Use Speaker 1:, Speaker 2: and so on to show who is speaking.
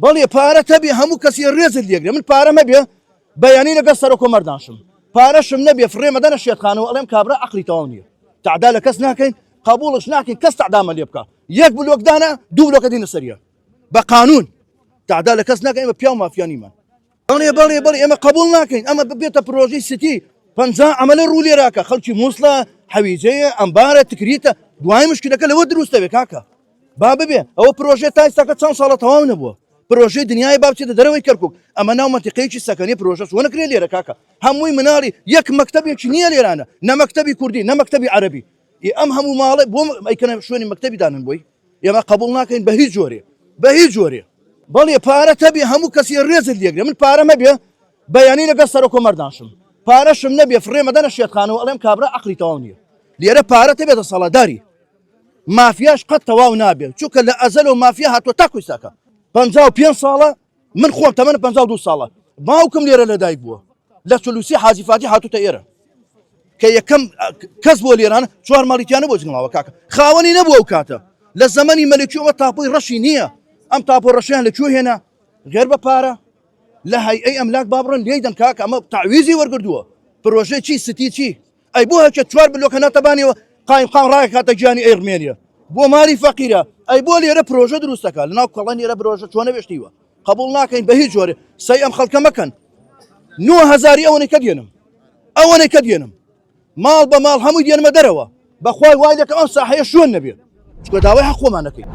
Speaker 1: بەڵێ پارە تەبێ هەموو کەسی ڕێزت لێگرێ من پارەم هەبێ بەیانی لەگەڵ سەرۆکۆمار دانشم پارەشم نەبێ فڕێ مەدەنە شێتخانەوە ئەڵێم کابرا عەقڵی تەواو نییە تەعدا لە کەس ناکەین قبوڵش ناکەین کەس تەعدامە لێ بکا یەک بلۆک دانا دوو بلۆکە دینە سەریە بە قانون تەعدا لە کەس ناکەین ئێمە پیاو مافیا نیمان بەڵێ بەڵێ بەڵێ ئێمە قبول ناکەین ئەمە ببێتە پرۆژەی ستی 50 عملە ڕوو لێراکە خەڵکی مووسڵە حەویجەیە ئەمبارە تکریتە دوای مشکلەکە لەوە دروستە بێ کاکە با ببێ ئەوە پرۆژەی تا ئێستاکە چەند ساڵە تەواو نەبووە پرۆژەی دنیای با بچێتە دەرەوەی کەرکک ئەمە ناو مەنتیقەیەکی سەکەنی پرۆژە چۆن نەکرێ لێرە کاکە هەمووی مناڵی یەک مەکتەبێکی نییە لێرانە نە مەکتەبی کوردی نە مەکتەبی عەرەبی ئی ئەم هەموو ماڵێ بۆ ئەیکەنە شوێنی مەکتەبی دانن بۆی ئێمە قبول ناکەین بە هیچ جۆرێ بە هیچ جۆرێ بەڵێ پارە تەبێ هەموو کەسی ڕێزت لێگرێ من پارەم هەبێ بەیانی لەگەڵ سەرۆکۆمار دانشم پارەشم نەبێ فڕێ مەدەنە شێتخانەوە ئەڵێم کابرا عەقڵی تەواو نییە لێرە پارە تەبێ دەسەڵاتداری مافیاش قەت تەواو نابێت چونکە لە ئەزەلەوە مافیا هاتووە تاکو ئیستاکە 55 ساڵە من خۆم تەمەنم 52 ساڵە باوکم لێرە لەدایک بووە لە چلوسی حاجی فاتی هاتوتە ئێرە کە یەکەم کەس بۆ لێران چوار ماڵیتیانە بۆ جنگڵاوە کاکە خاوەنی نەبوو ئەو کاتە لە زەمەنی مەلکی ئەوە تاپۆی ڕەشی نییە ئەم تاپۆ ڕەشیان لە کوێ هێنا غێر بە پارە لە هەیئەی ئەملاک با بڕن لێی دەن کاکە ئەمە تعویزی وەرگردووە پرۆژەی چی ستی چی ئەی بۆ هەچە چوار بلۆکە ناتەبانیەوە قایمقام ڕاکاتە گیانی ئەیڕمێنیە بۆ مالی فەقیرە ئەی بۆ لێرە پرۆژە دروستەکە لەناو کۆڵان لێرە پرۆژە چۆنە بێشتیوە قبول ناکەین بە هیچ جۆرێ سەی ئەم خەڵکە مەکەن نۆ هەزاری ئەوەنەی کە دێنم ئەوەنەی کە دێنم ماڵ بە ماڵ هەمووی دێنمە دەرەوە بەخوای وای دەکەم ئەم ساحەیە شوێن نەبێت چکە داوای حەق خۆمان نەکەین.